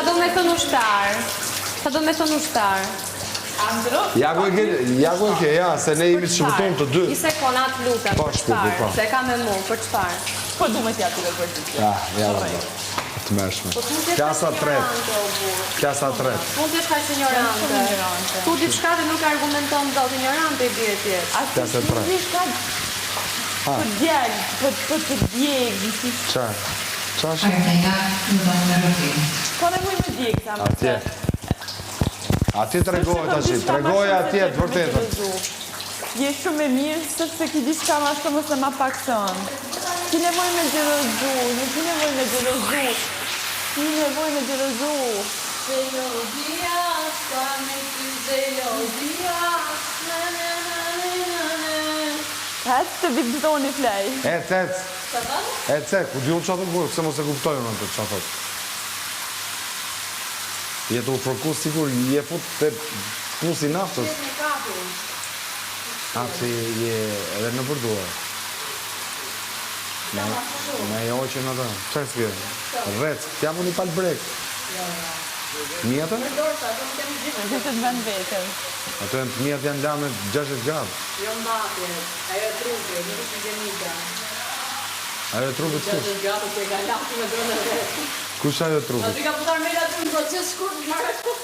Ça do me thënë ushtar? Ça do me thënë ushtar? Ja ku e ke, ja ku e ke, ja, se ne jemi të shpëtuar të dy. Një sekond, atë lutem, Po, për shpirt, çfarë? po. Se e ka me mu, për çfarë? Po du me t'jap të përgjigje. Ja, ja, ja. Të mëshme. Po s'mund të jesh Klasa kaq 3. ignorante, o burr. Klasa 3. Mund të jesh kaq ignorante. ignorante. Thu diçka dhe nuk e argumenton dot, ignorante i bie ti jesh. A ti Klasa nuk 3. dish kaq për djalë, për për të djeg, si Qa? Qa është? Armena në dhomën e rrëfimit. ka nevojë me djeg, tha më Atje. Atje tregohet tash, tregoje atje të vërtetën. Je shumë e mirë, sepse ki diçka ma shumë ose ma pak se unë. Ki nevojë me xhelozu, nuk ki nevojë me xhelozu. Ki nevojë me xhelozu. Xhelozia, s'ka me ty xhelozia. Na na na na na. Hec të Big Zoni flej. Ec, ec. Ec, ec, ku di unë qa të burë, pse mos e kuptoj unë atë qa thot. Je të u fërku sikur je fut te pusi naftës. A, pse je edhe në përduar. Na, na i hoqën atë. Qa s'ke? Rrec, t'jap unë i palë brek. Mia të? Dhe të të vend vetëm. Ato janë të miat janë la me 60 gradë. Jo matje, ajo e trupit, nuk është higjienike. Ajo e trupit kush? 60 gradë që e ka latë me dorën e vet. Kush ajo e trupit? Aty ka putar Mela aty në proces shkurt, marrë ashtu.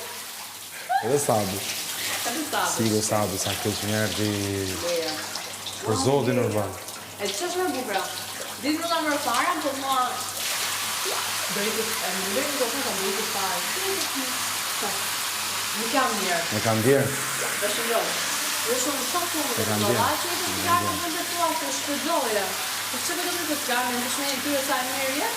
Edhe Sabi. Edhe Sabi. Sigur Sabi, sa keq më erdhi. Leja. Për zotin urban. E që është më e bukura? Ditë më ta më fara, po mua do i të e mendoj në mikrofon ta do i të fare. Nuk jam mirë. E kam ndjerë. Është shumë Jo shumë shumë punë. E kam ndjerë. Valla që je të cigarë në vendet tua, se shpërdoje. Po ç'e vetëm të cigarë, në ndryshme e tyre sa e mirë je?